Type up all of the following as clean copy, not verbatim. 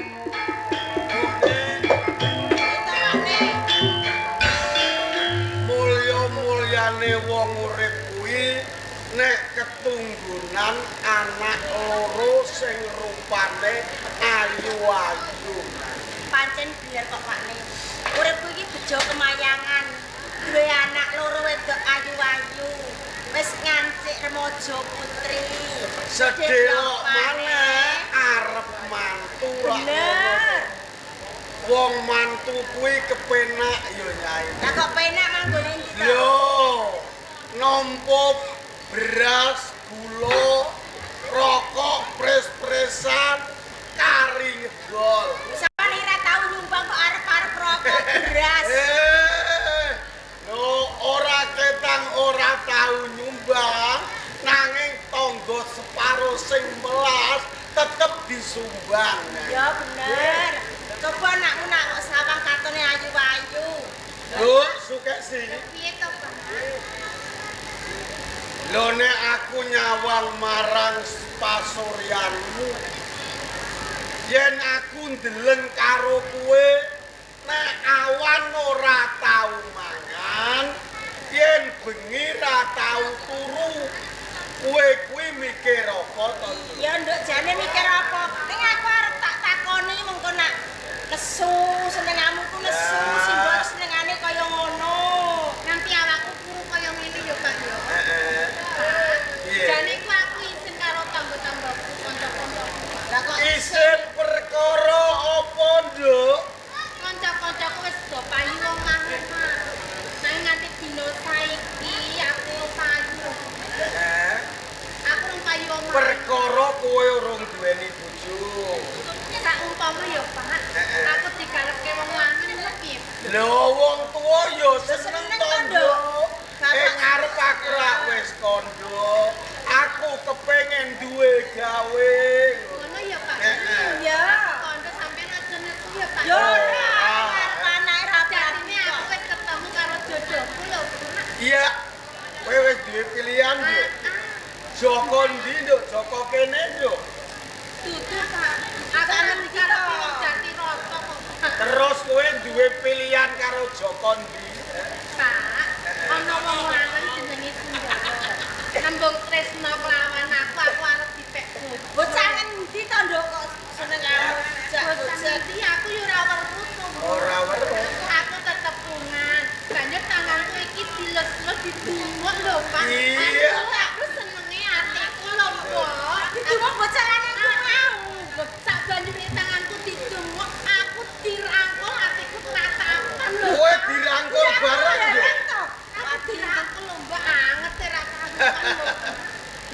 Itu Pakne. Mulya-mulyane wong urip kuwi nek ketunggunan anak loro sing rupane ayu-ayu. Pancen bener kok Pakne. Uripku iki bejo kemayangan. Duwe anak loro wedok ayu-ayu. Wis ngancik remaja putri. Sedelok maneh arep mantu rak. Bener. Wong mantu kuwi kepenak ya, Nyai. Lah kok penak manggone ndi to? Lho, nampa beras, gula, rokok, pres-presan, kari ngedol. Sampeyan ora tau nyumbang kok arep-arep rokok beras. Eh, lho ora ketang ora tau nyumbang, nanging tangga separo sing melas tetep disumbang. Ya bener. Coba anakmu nak kok sawang katone ayu-ayu. Lho, sukek sih. Piye to, Pak? Lho nek aku nyawang marang pasuryanmu, yen aku ndeleng karo kowe nek awan ora tau mangan, yen bengi ra tau turu, kowe kuwi mikir apa to? Ya nduk jane mikir apa? Ning aku arep tak takoni mengko nak nesu senengamu ku nesu, Ya. simbok senengane kaya ngono. Nanti awakku kuru kaya ngene ya, Pak ya. Heeh. Pak. Piye? Jane ku aku isin karo tangga-tanggaku, kanca-kancaku. Lah kok Isin perkara apa, Nduk? Kanca-kancaku wis do payu omah-omah. Nanging nganti dina saiki aku payu. Heeh. Aku rung payu omah. Perkara kowe urung duweni bojo. Sak umpama ya, Pak, Heeh. aku dikarepke wong lanang lho piye? Lho wong tuwa ya seneng seneng to, to, Nduk. Nduk. Ing ngarep aku rak wis kandha. Aku kepengin duwe gawe. Ngono ya, Pak. Heeh. Ya. Kandha sampean aja nesu ya, Pak. Yo ora arep anake ra Jatine aku wis ketemu karo jodohku lho, Pak. Iya. Kowe wis duwe pilihan, Nduk. Ah, Joko ndi, Nduk? Joko kene, Nduk. dudu, Pak. Aku Tangan ngerti kita. karo wong Jatiroto kok. Pak. Terus kowe duwe pilihan karo Joko ndi? Pak, ana wong lanang jenenge Sundara. Nembung tresna kelawan aku, aku arep dipek bojo. Bocah ngendi to nduk kok senengamu bocah Bocah bocah. ngendi aku yo ora weruh to. Mbok. Ora weruh. Aku tetepungan. Banjur tanganku iki dilus-lus didumuk lho, Pak. Iya. Aku senenge atiku lho, Mbok. Didumuk bocah lanang ku mau. Sak banjure tanganku didumuk, aku dirangkul atiku tatapan lho. Kowe Pak. dirangkul bareng, Nduk. Bareng to. Aku dirangkul lho, Mbak. Anget e ra karuan lho.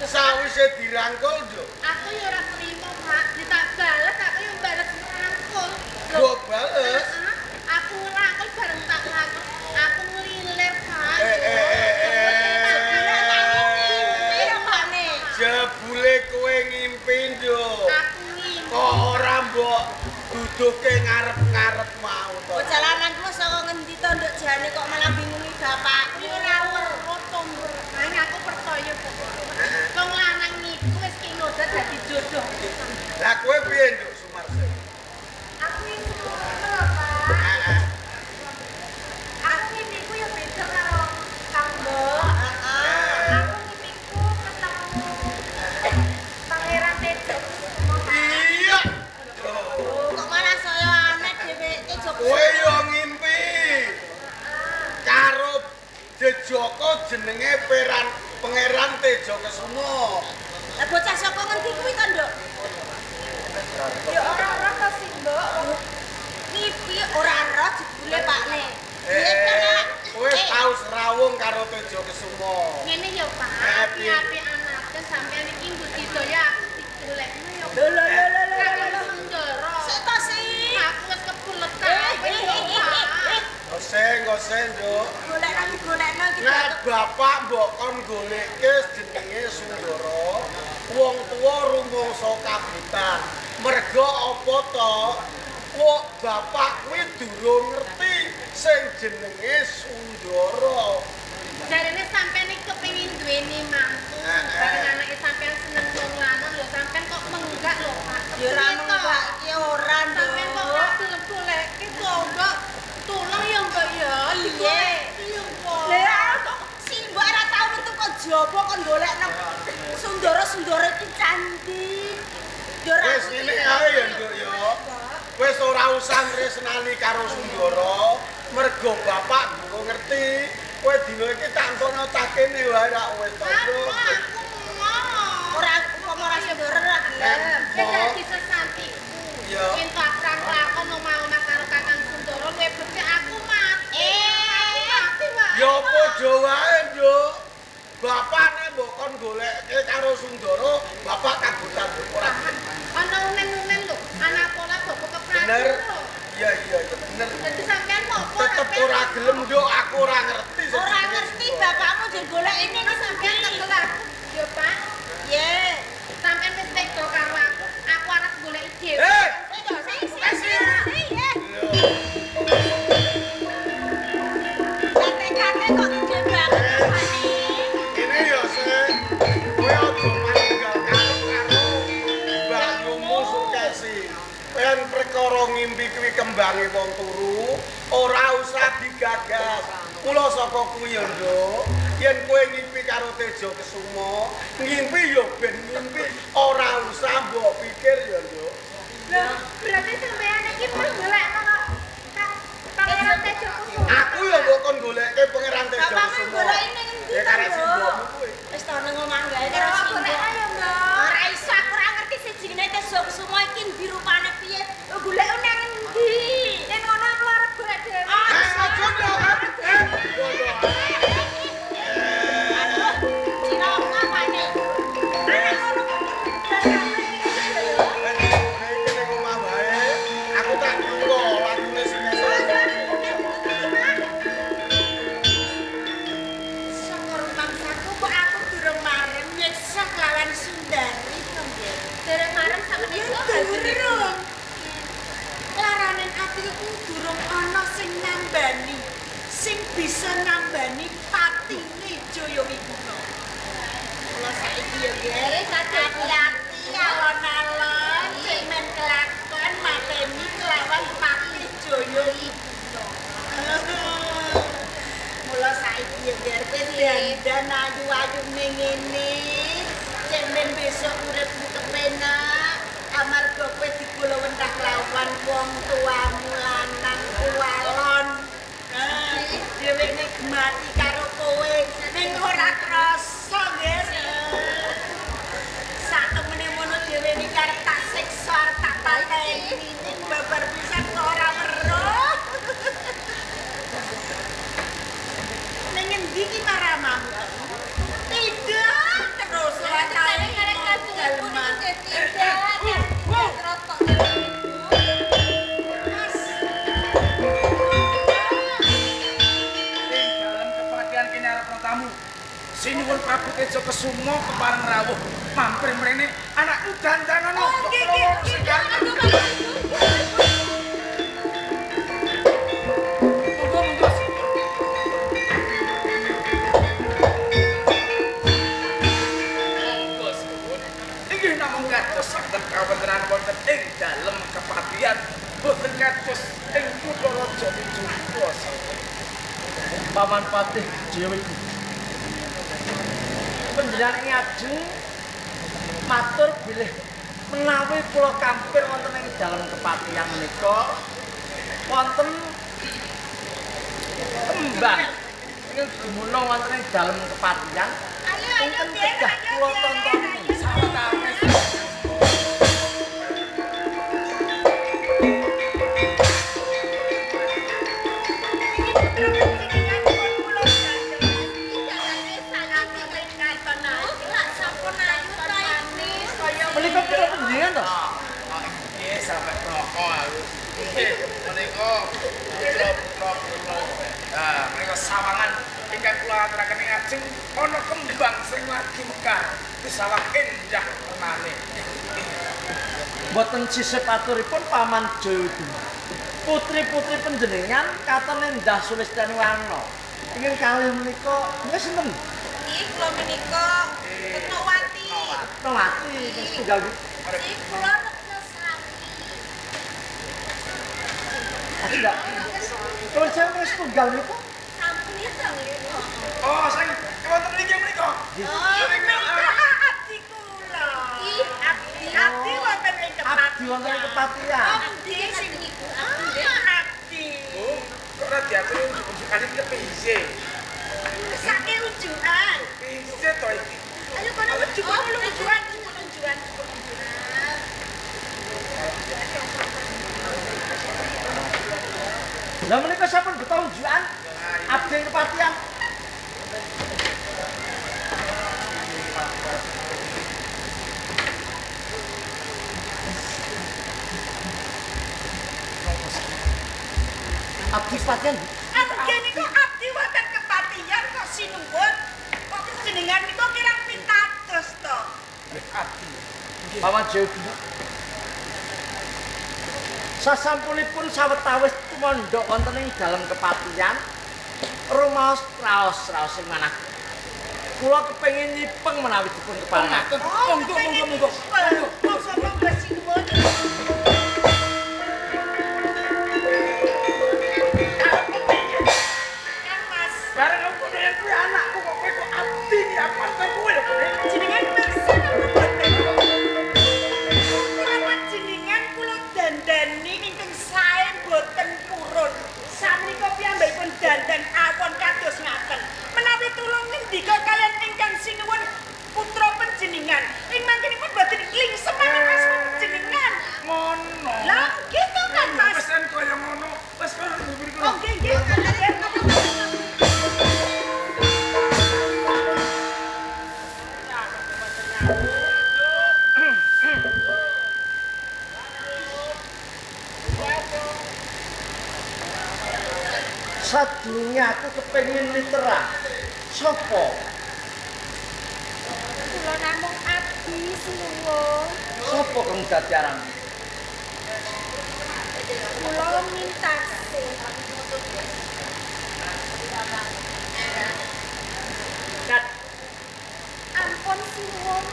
Sawise dirangkul, Nduk. Aku ya ora trimo, Pak. Ditak bales, aku ya bales ngrangkul. Lho, Mbok bales. Heeh. Aku ngrangkul bareng tak rangkul. Aku ngelilir, Pak. Eh, eh, eh, eh. Iya, Pakne. Jebule kowe ngimpi, Nduk. Aku ngimpi. Kok ora mbok duduhke ngarep-ngarep mau to. Bocah lanang ku saka ngendi to nduk jane kok malah bingungi bapakku. Aku ora weruh to, Mbok. Nanging aku percaya pokoke. Wong lanang niku wis kinoda dadi jodohku. Lah kowe piye, Nduk Sumarse? Aku iki ngono lho, Pak. Heeh. Aku ngimpiku ya beda karo Kang Mbok. Heeh. Aku ngimpiku ketemu Pangeran Tejo Kusumo, Pak. Iya. Lho, kok malah saya aneh dheweke Joko. Kowe yo ngimpi karo Jejaka jenenge Peran Pangeran Tejo Kesuma. Lah bocah saka ngendi kuwi to, Nduk? Ya ora-ora to sih, Mbok. Ngipi ora ora jebule Pakne. Eh, Piye to, Nak? kowe tau serawung karo Tejo Kesuma. Ngene ya, Pak. Eh, piye? Api-api anake sampean iki mbudidaya aku digolekno ya. Lho lho lho lho lho Karo lho. Sundara. Sik to sih. Aku wis kebuletan Eh, kowe eh, lho, eh, eh, Pak. eh. Goseng, goseng, Nduk. Golekno iki golekno iki. Nek bapak mbok kon golekke jenenge Sundara, wong tuwa rumangsa kabutan. Merga apa to? Wong bapak kuwi durung ngerti sing jenenge Sundara. Jarene sampean iki kepengin duweni mantu. Eh, eh. Bareng anake sampean seneng wong lanang lho, sampean kok menggak lho, Pak. Ya ora Kepiye to? menggak iki ora, Nduk. njaba kon golek nang Sundara-sundara iki candi. Yo ora Wis ngene ae ya, Nduk ya. Wis ora usah tresnani karo Sundara, mergo bapak guru ngerti. Kowe dina iki tak entokno cah kene wae rak wis to, Nduk. Apa aku mau. Ora umpama ora Sundara ora gelem. Wis dadi sesantiku. Iya. Yen tak ora nglakon omah-omah karo Kakang Sundara luwih becik aku mati. Aku mati wae. Ya padha wae, Nduk. Bapak nek mbok kon golekke karo Sundara, bapak kabutan ora. Ana unen-unen lho, anak pola bapak keprabu. Bener. Lho. Iya iya iya bener. Dadi sampean ngopo Tetep ora gelem, Nduk, aku ora ngerti sing Ora jenenge ngerti Sundara. bapakmu njur golek ini Ini sampean tekel aku, ya Pak. Ye. Sampean wis tega karo aku, aku arep goleki dhewe. Eh, Kate-kate kok gede banget rupane. Ini ya sih, kowe aja manunggal karo karo Mbakyumu Sukesi. Yen perkara ngimpi kuwi kembange wong turu, ora usah digagas. Mula saka kuwi ya, Nduk, yen kowe ngimpi karo Tejo Kesuma, ngimpi ya ben ngimpi, ora usah mbok pikir ya, Nduk. Loh, berarti sampean iki mau golekno kok Kang Pangeran Tejo Kusuma. Aku ya mbok kon golekke Pangeran Tejo Bapakmu Kesuma. goleki ning endi Ya to, karek Nduk? simbokmu kuwi. Wis to nang omah gawe Ya karo golek simbok. ayo, Mbak. Ora iso aku ora ngerti sing jenenge Tejo Kusuma iki ndi rupane piye. Golek nang endi? Yen ngono aku arep golek dhewe. Ah, Eh, aja Nduk. Eh, ngono ae. Aduh, cilaka pane. Anak ngono kok Wes, iki ning omah wae. Aku tak buka lagune sing Saka rumangsaku kok aku durung marem nyiksa kelawan Sundari to nggih. Dereng marem Ya sakmenika durung. Laranen atiku durung ana sing nambani, sing bisa nambani patine Jayawiguna. Kula saiki ya nggih, hati-hati alon-alon sing men kelakon mateni kelawan patih Jayawiguna. Mula saiki ya nggih, kowe dandan ayu-ayu ning ngene. Cek men besok uripmu kepenak. Amarga kowe digulawentah lawan wong tuamu lanang kuwalon. Dheweke gemati karo kowe ning ora krasa nggih. Satemene mono dheweke arep tak siksa, arep tak pateni ning babar pisan kok ora weruh. Ning endi ki maramamu? Tidak terus ora tau. Karek kajeng niku nggih tidak. Tidak terus kok Ibu. Mas. Ing dalem kepatihan kene arep ana tamu. Sinuwun Prabu Tejo Kesuma kepareng rawuh mampir mrene anakku dandanono. Oh, nggih, nggih, nggih. Monggo monggo. Monggo suwun. Inggih namung kados saged kawontenan wonten ing dalem kepatihan boten kados ing kutha raja Jogja. Paman Patih Jayawiguna. Panjenengan ing ajeng matur bilih menawi kula kampir wonten ing dalem kepatihan menika wonten kembang ingkang dumunung wonten ing dalem kepatihan Ayo ayo ingkang biar kedah ayo kula biar. tontoni. Sawetawis Iki putra panjenengan pun kula dandan. Iki dalane sangat Katon ayu, lak sampun ayu ta Ibu. kaya Menika putra panjenengan to? Ah, nggih sampe proko aku. Nggih, menika putra-putra kula. Ah, menika sawangan ingkang kula aturaken ing ajeng ana kembang sing lagi mekar disawang endah temane. Mboten sisip aturipun Paman Jayawiguna. Putri-putri panjenengan katon endah sulistyani warna. Ingkang kalih menika menika sinten? Iki kula menika Retnowati. Retnowati ingkang setunggal Iki kula Retnosari. Tidak. Kalau saya ingkang setunggal menika Sampun itu nggih. Oh, sing wonten mriki menika. Oh, menika abdi kula. Ih, abdi. Abdi wonten ing kepatihan. Abdi wonten ing kepatihan. Abdi sing iku Ah, abdi. Oh, kok ora diaturi unjuk-unjukane iki piye? Mesake unjukan. Piye to iki? Ayo kono unjuk kono unjukan, unjukan. Lah menika sampun beto unjukan abdi ing kepatihan. Abdi kepatihan. Abdi niku abdi wonten kepatihan kok sinuwun. Kok jenengan niku kirang pitados to. Abdi. Paman Jayaguna. Sasampunipun sawetawis tumandha wonten ing dalem kepatihan, rumaos raos-raos sing manah. Kula kepengin nyipeng menawi dipun keparengaken. Monggo, monggo, monggo. Monggo, monggo sinuwun. Kang Mas, Bareng aku nek kuwi anakku kok kowe kok abdi iki aku arep kowe lho. jenengan pirsa napa boten? Putra panjenengan kula dandani ingkang sae boten purun. Samenika piyambakipun dandan awon kados ngaten. Menawi tulung ngendika kalian ingkang sinuwun putra panjenengan. Ing mangkenipun boten klingsemangan asma panjenengan. Ngono. Lah gitu kan Mas. Wis kan kaya ngono. Wis kono mriki Oh nggih nggih. Sadurunge aku kepengin literan. Sopo? Kula namung abdi sinuwun. Sopo kang dadi aran? Kula mintasih. Kat, Ampun sinuwun.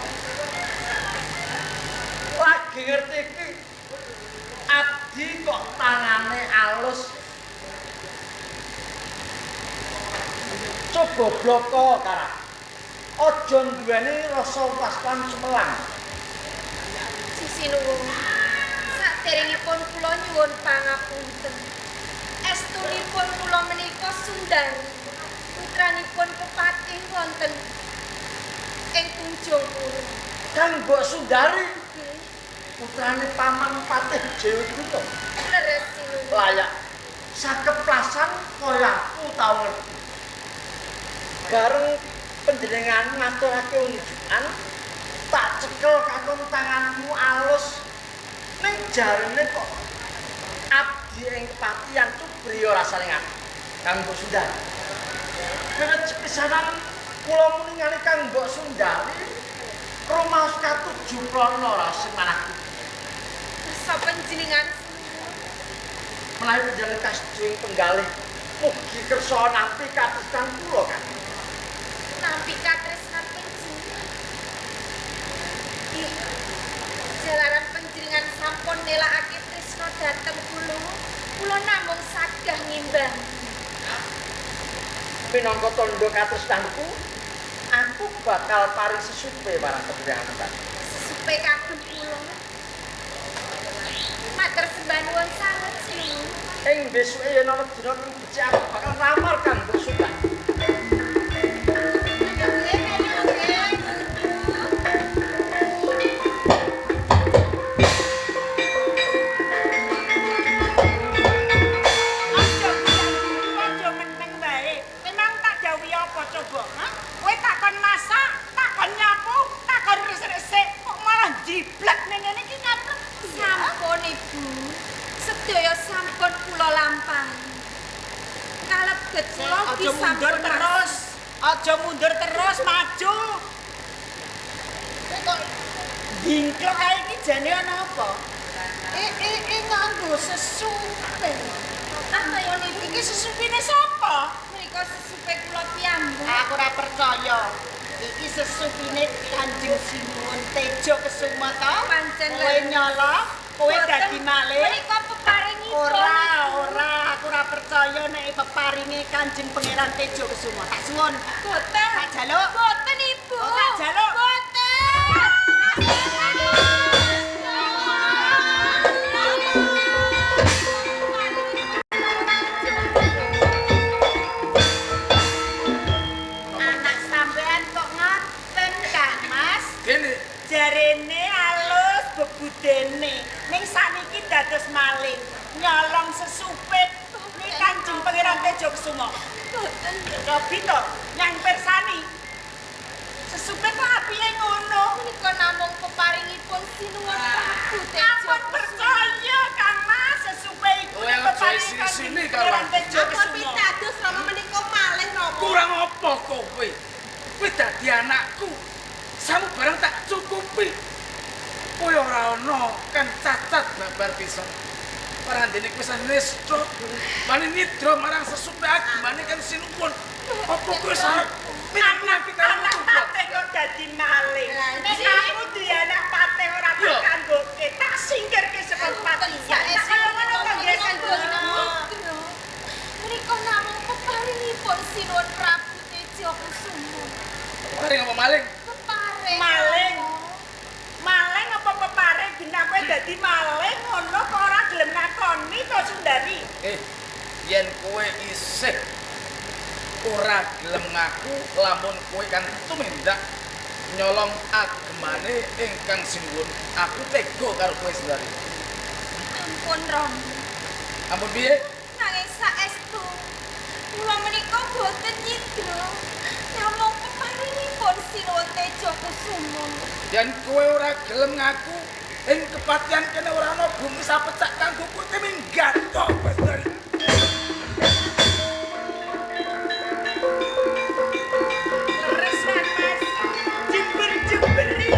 lagi ngerti iki. Abdi kok tangane alus. Coba bloko karak. Aja nduweni rasa waspan sumelang. Sisinuwun. Saderengipun kula nyuwun pangapunten. Estunipun kula menika Sundari. Putranipun pepatih wonten ing Tunjungpura. Kang Mbok Sundari, Nggih, putrane Paman Patih Jayaguna. leres sinuwun. Layak sakeplasan kaya aku tau ngerti. Bareng panjenengan ngaturake unjukan, tak cekel kakung tanganmu alus. Ning jarene kok abdi ing kepatihan cubriya rasane aku. Kang Mbok Sundari. Wiwit sepisanan kula muningani Kang Mbok Sundari, rumaos katuju prana rasa manah. Kersa panjenengan sinuwun. Menawi panjenengan kasejo ing penggalih, mugi kersa nampi katresnan kula kan. Nampi katresnan panjenengan. Ih, jalaran panjenengan sampun nelakake tresna dhateng kula. Kula namung sagah ngimbang. Minangka tandha katresnanku, aku bakal paring sesupe marang panjenengan. Sesupe kagem kula. Matur sembah nuwun sanget sinuwun. Ing besuke yen ana dina kang becik aku bakal nglamar Kang Mbok Sundari. Aja aja meneng wae. Memang tak dawuhi apa coba, ha? Kowe takon masak, takon nyapu, takon resik-resik, kok malah jiblek ning ngene iki karep. Sampun Ibu. Sedaya sampun kula lampahi. Kalebet kula Aja mundur sampun terus. Aja mundur terus, maju. Kowe kok dingklok ae iki jane ana apa? Eh nganggo sesupe. Ampun Ibu. Iki sesupine sapa? Menika sesupe kula piyambak. Aku ora percaya. Iki sesupine Kanjeng Sinuwun Tejo Kesuma to? Pancen Kowe leres. nyolong, kowe Boten, dadi maling. Menika peparingipun. Ora, ora, aku ora percaya. percaya nek peparinge Kanjeng Pangeran Tejo Kesuma. Tak suwun. Boten. Tak jaluk. Boten, Ibu. Oh, tak jaluk. Boten. Anak sampean kok ngaten, Kang Mas? Dene Jarene alus bebudene. Ning sakniki dados maling, nyolong sesupit. Ni Kanjeng Pangeran Tejo Kesuma. Boten. Robi to, nyang persani. Sesupit kok apike ngono. Menika namung peparingipun Sinuwun Prabu Tejo. Ampun percaya Kang Mas, sesupe iku Kowe nek aja peparinge isi-isini Kanjeng karo Pangeran aku. Tejo Ampun Kesuma. pitados Rama menika malih Rama. Kurang apa kowe? Kowe dadi anakku. Samu barang tak cukupi. Kowe ora ana kan cacat babar bisa. Parandene kowe nistha. Wani nidra marang sesupe agemane kan sinuwun. Apa kowe arep Anak kita anak patih kok dadi maling. Nek aku duwe anak patih ora tak Iya. kanggoke, tak singkirke saka patihan. Tak kaya ngono kok nggih Ibu. Menika namung peparingipun Sinuwun Prabu Tejo Kusuma. Paring apa maling? Peparing. Maling. Maling apa peparing genah kowe dadi maling ngono kok ora gelem ngakoni to Sundari. Yen kowe isih ora gelem ngaku lamun kowe kan tumindak nyolong agemane ingkang sinuwun, aku tega karo kowe Sundari. Ampun Rama. Ampun piye? Nanging saestu kula menika boten nyidra. Namung peparingipun Sinuwun Tejo Kusuma. Yen kowe ora gelem ngaku ing kepatihan kene ora ana bumi sapecak kanggo kowe minggat kok kowe Sundari. Leres kan Mas? Jember-jemberi.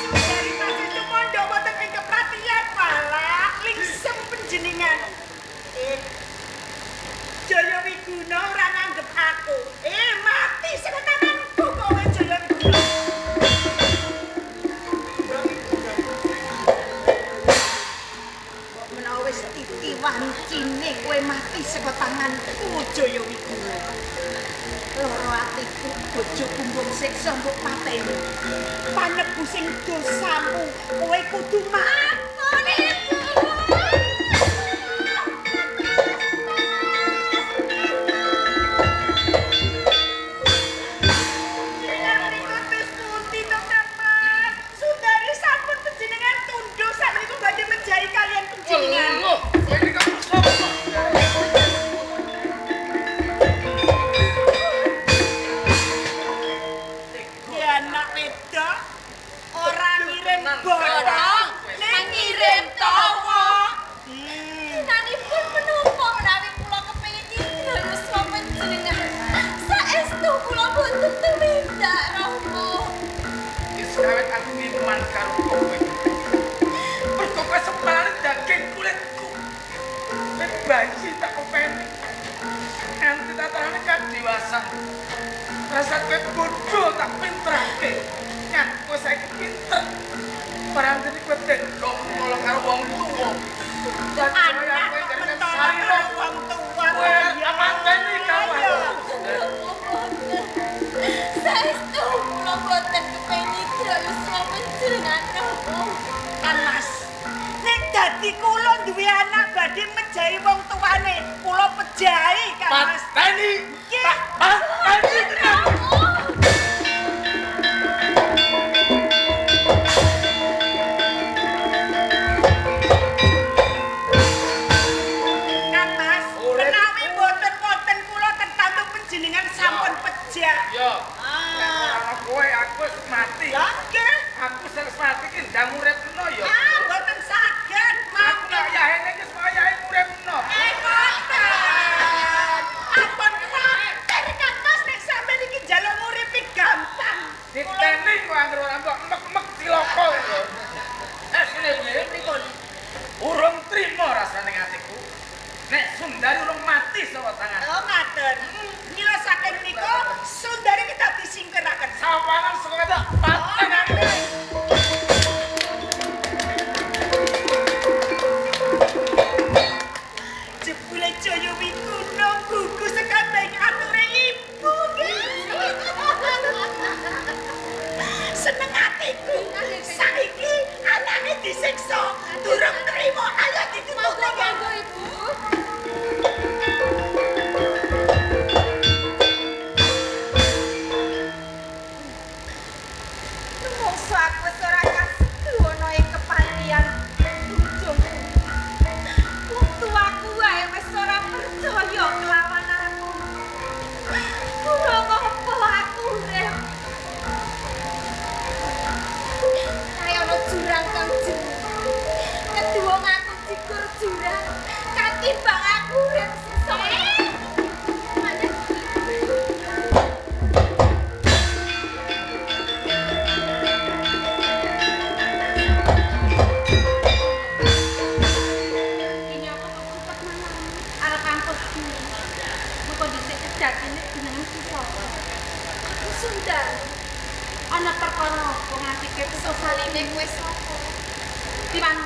Sundari Mas itu mondok wonten ing kepatihan malah lingsem panjenengan. Jaya Wiguna ora nganggep aku. Mati saka tanganku kowe Jaya Wiguna. Mbok menawa wis titi wancine kowe mati saka tanganku Jaya Wiguna. Loro atiku bojoku mbok siksa mbok pateni. Panebusing dosamu kowe kudu mati. Ampun Ibu. Jenengan menika terus pundi to Kang Mas? Sundari sampun panjenengan tunduk sakmenika badhe mejahi kalian panjenengan. Loh, kowe iki kok sapa? Ya anak wedok ora ngirim bothong, ning ngirim tawa. Nanipun menapa menawi kula kepengin nyidra yuswa panjenengan. Saestu kula boten tumindak Rama. Wis kawit aku ngiman karo kowe. Mergo kowe sepalane daging kulitku. Kowe bayi tak kopeni. Nganti tatarane kadiwasan. Rasa kowe bodoh tak pinterake. Nganti kowe saiki pinter. Parandene kowe tega ngolong karo wong tuwa. Anak kok mentolo karo wong tuwa. Kowe amateni karo aku. Saestu kula boten kepengin nyidra yuswa panjenengan Rama. Kan Mas, nek dadi kula duwe anak badhe mejahi wong tuane, kula pejahi Kang Mas. Pateni. Nggih. Tak pateni tenan. Rama. Kang Mas, Urip. menawi boten wonten kula tertantu panjenengan sampun pejah. Yo. Nek ora ana kowe aku wis mati. Lah nggih. Aku sing wis mati ki ndang uripno ya. Ah, boten saged Aku mangke. nek yahene iki wis wayahe uripno. Boten. Ampun kuwatir Kang Mas nek sampeyan iki njaluk nguripi gampang. Diteni kok anggere ora mbok mek-mek cilaka lho. Sine piye? Pripun? Urung trimo rasane atiku. Nek Sundari urung mati saka tangan. Oh, ngaten. Mila saking menika Sundari kita disingkiraken. Sawangan saka ketok paten aku. Jebule Jaya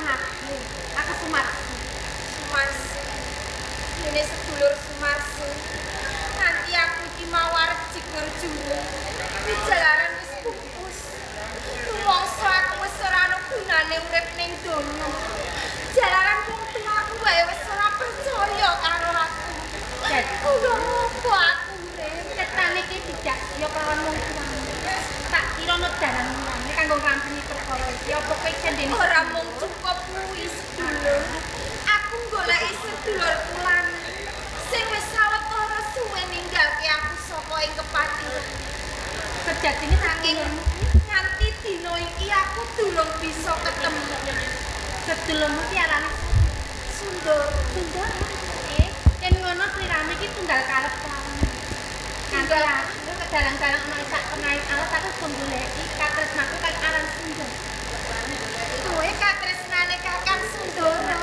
aku. Aku Sumarsi. Sumarsi. Dene sedulur Sumarsi. Nganti aku iki mau arep jegur juru. Jalaran wis pupus. Rumangsa aku wis ora ana gunane urip ning donya. Jalaran wong tuaku wae wis ora percaya karo aku. Kulo ngopo aku urip? Cetane iki dijak ya kelawan wong tuamu. Tak kira ana dalan liyane kanggo ngrampungi perkara iki. Apa kowe cendene? Ora mung cukup kuwi sedulur. Aku goleki sedulurku lanang sing wis sawetara suwe ninggalke aku saka ing kepatihan. Sejatine Nanging nganti dina iki aku durung bisa ketemu. Sedulurmu ki arane Sundara. Sundara. Yen ngono sliramu iki tunggal karep kelawan. Nganti aku kedalang-dalang ana sak tengahing alas aku uga goleki katresnaku kang aran Sundara. Kowe katresnane Kakang Sundara.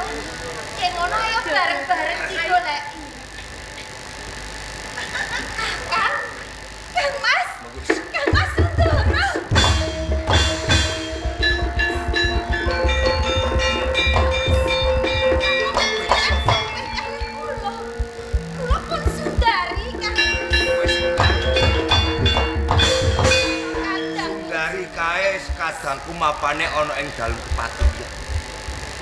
Yen ngono ayo bareng-bareng digoleki. Kakang, Kang Mas, Kang Mas Sundara. Kula pun Sundari, Kang. Kadang Sundari kae sekadangku mapane ana ing dalem kepatihan.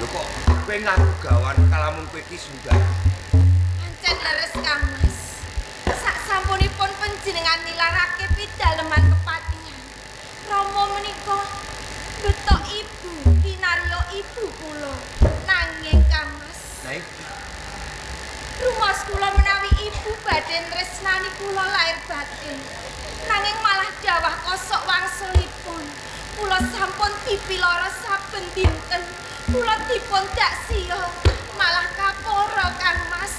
Lho kok kowe ngaku gawan kalamun kowe iki Sundari? Pancen leres Kang Mas. Sak sampunipun panjenengan nilarake pidaleman kepatihan. Rama menika betok ibu kinarya ibu kula. Nanging Kang Mas, Nah iki rumaos kula menawi ibu badhe tresnani kula lair batin. Nanging malah dawah kosok wangsulipun. Kula sampun dipiloro saben dinten. Kula dipun dak siya, malah kapora Kang Mas.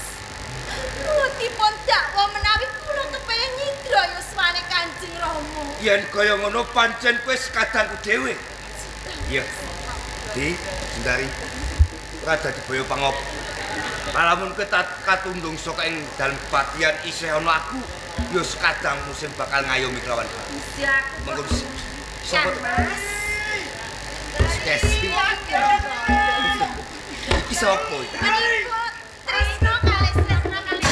Kula dipun dakwa menawi kula kepengin nyidra yuswane Kanjeng Rama. Yen kaya ngono pancen kowe sekadangku dhewe. Iya. Di Sundari. Ora dadi boyo pangop. Kalamun kowe katundung saka ing dalem kepatihan isih ana aku, ya sekadangmu sing bakal ngayomi kelawan. Iya aku. Mengko sapa Kang Mas. Kesi. Iki sapa iki? Menika tresna kalih tresna kalih.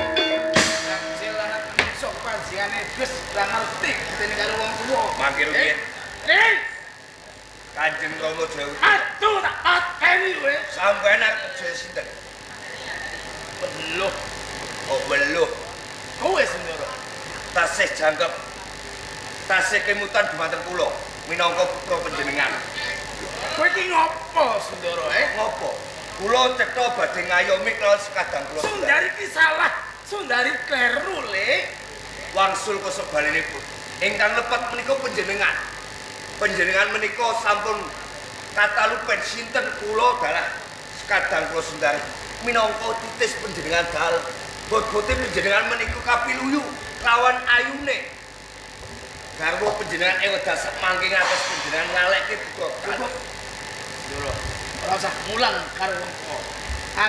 Kancil anak sok panjangane wis ora ngerti ditene karo wong tuwa. Mangke rumiyin. Eh, Kanjeng Rama Dewi. aduh tak pateni kowe. Sampeyan arep kerja sinten? Weluh, Oh, weluh. kowe Sundara. Tasih jangkep. Tasih kemutan dhumateng kula minangka putra panjenengan. Kowe iki ngopo Sundara eh? Ngopo? Kula cetha badhe ngayomi kelawan sekadang kula. Sundari ki salah, Sundari kleru le. Wangsul kosobalinipun. Ingkang lepet menika panjenengan. Panjenengan menika sampun katalupen sinten kula dalah sekadang kula Sundari minangka titis panjenengan dalem. Bot-bote panjenengan menika kapiluyu lawan ayune. Garwa panjenengan ewedal sak mangke ngatos panjenengan ngalekke putra Cukup. Sundara, ora usah mulang karo wong tuwa.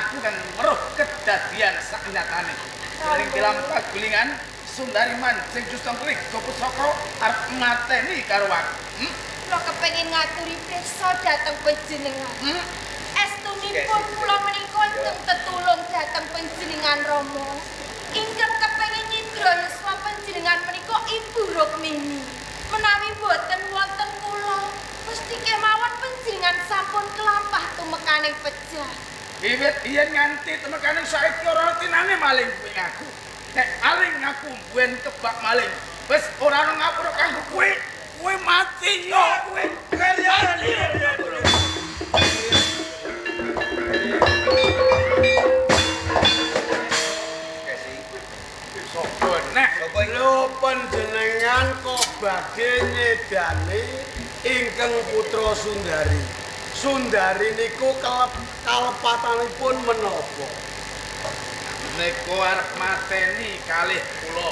Aku kang weruh kedadian sak nyatane. Ning dalam pagulingan Sundari mancing justong klik pusaka arep mateni karo aku. Hmm? Kula kepengin ngaturi priksa dhateng panjenengan. Hmm? Estunipun kula menika ingkang tetulung dhateng panjenengan Rama. Ingkang kepengin nyidra yuswa panjenengan menika Ibu Rukmini. Menawi boten wonten kula, mesti kemawon panjenengan sampun kelampah tumekaning pejah. Wiwit yen nganti temekane saiki ora tinane maling kuwi ngaku. Nek maling ngaku mbuwen kebak maling. Wis ora ana ngapura kanggo kowe. Kowe mati yo kowe. Mati yo. Kesi. Sopo nek Sapa iki? Lho panjenengan kok badhe nyedani ingkang putra Sundari. Sundari niku kalepatanipun menapa? Niku arep mateni kalih kula.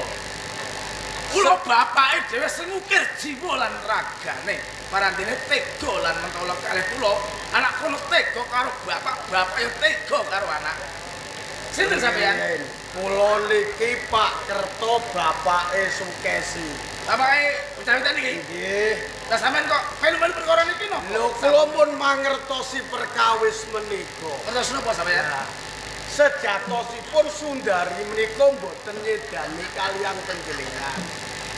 Kula bapake dhewe sing ngukir jiwa lan ragane. Parantine tega lan mentolo kalih kula. Anak kula tega karo bapak, bapak yo tega karo anak. Sinten sampeyan? Kula niki Pak Kerto bapake Sukesi. Bapake Bocah-bocah niki. Nggih. Lah sampean kok melu-melu perkara niki napa? Lho kula pun mangertosi perkawis menika. Terus napa sampean? Sejatosipun Sundari menika mboten nyedani kaliyan panjenengan.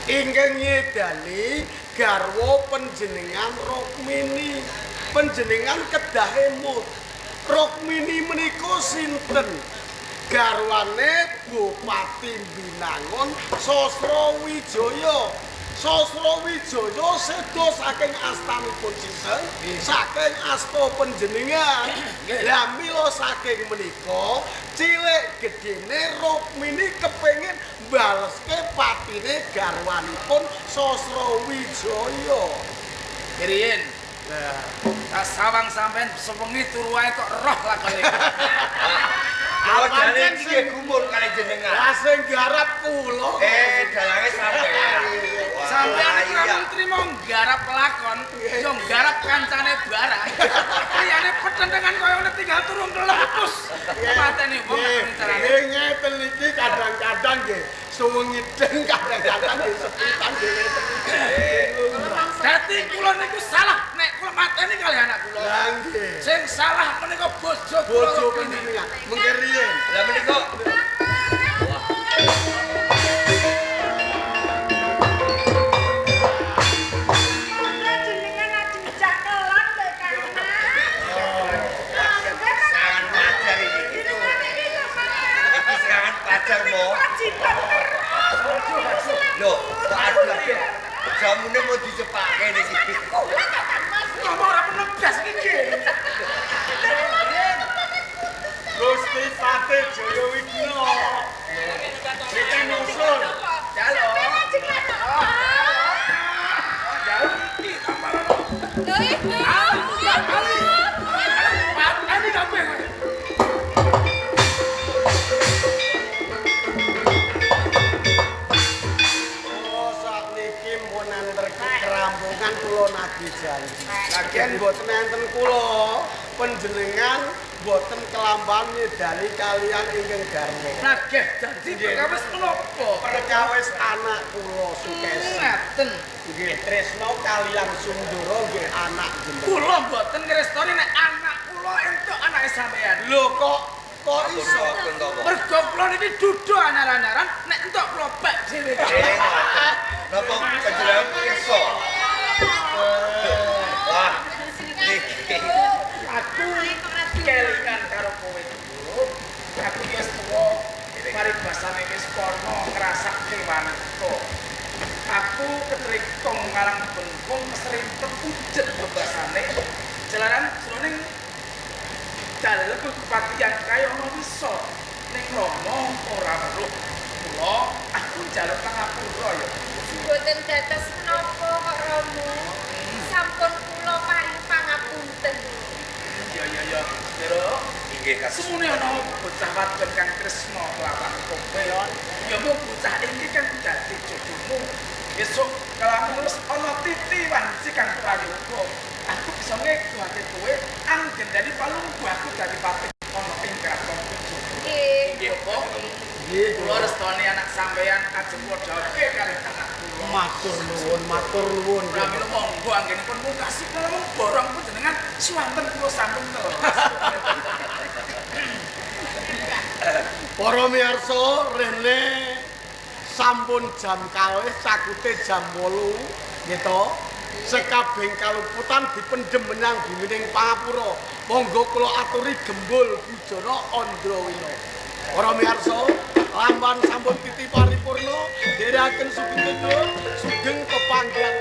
Ingkang nyedani garwa panjenengan Rukmini. Panjenengan kedah emut. Rukmini menika sinten? Garwane Bupati Binangun Sasrawijaya. Sasrawijaya seda saking astanipun sinten? Saking asta panjenengan. Lah mila saking menika cilik gedene Rukmini kepengin baleske patine garwanipun Sasrawijaya. Riyin, Lah, tak sawang sampean sewengi turu wae kok roh lakone. Kula jane iki nggih gumun kalih jenengan. lah sing garap kula. Dalange sampean. Sampean iki ora mung trimo nggarap lakon, yo nggarap kancane barang. Liyane petentengan kaya ngene tinggal turu nglepus. Mateni wong Nggih, carane. nggih ngeten iki kadang-kadang nggih suwengi deng kadang-kadang nggih sepitan nggih ngeten iki. Dadi kula niku salah nek kula mateni kalih anak kula. Lah nggih. Sing salah menika bojo kula. Bojo panjenengan mengke riyin. Lah menika Monggo jenengan ajeng cakelan lho Kang Mas. serangan pacar iki. Jenengan iki kok Iki serangan pacar mo. Kewajiban terus. Lho, kok aduh. Jamune mau dicepake niki. Kula to Kang Mas. Ngomong ora penegas iki. Gusti Patih Jayawigna. Niki nusul. Jalo. Sampeyan ajeng lanang. Jalo iki tambah. Lho Ibu. Ah, kali. Mateni kabeh kowe. Kula sakniki mpun enter kerampungan kula nagih janji. Lagian mboten enten kula panjenengan mboten kelampan nyedani kalian ingkang garwa. Nagih janji perkawis menapa? Perkawis anak kula Sukesi. Ngaten. Nggih tresna kalian Sundara nggih anak jenengan. Kula mboten ngrestoni nek anak kula entuk anake sampean. Lho kok kok iso? Ngoten to, Pak. Mergo kula niki dudu anyar-anyaran nek entuk kula pek dhewe. Napa panjenengan pirsa? Wah, niki. Aku kelingan karo kowe dulu. Aku ki wis tuwa, paribasane wis kono ngrasake wanita. Aku ketrikung marang bengkung keserimpet ujet bebasane. Jalaran jroning dalem kepatihan kaya ana wisa ning Rama ora weruh. Mula aku njaluk pangapura ya. Mboten dados menapa kok Rama. Sampun kula paring pangapunten. Ya ya ya, Ndero. Inggih kasus. Semune ana bocah wadon kang tresna kelawan kowe. Ya mung bocah iki kang dadi jodohmu. Besok kelamun wis ana titi wanci kang prayoga. Aku bisa ngeguhake kowe anggen dadi palungguh aku dadi patih ana ing kraton Jawa. Nggih. Nggih, Pak. Nggih Kula restoni anak sampeyan ajeng padhake kalih anak kula. matur nuwun, matur nuwun. Pramila monggo anggenipun mungkasi kula mung borong panjenengan suwanten kula sampun telas. Para miyarsa rene sampun jam kalih cakute jam 8 gitu. Sekabeng kaluputan dipendhem menyang bumining pangapura. Monggo kula aturi gembul bujana Andrawina. Para miyarsa, lampahan sampun titi paripurna, nderekaken sugeng sugeng kepanggihan.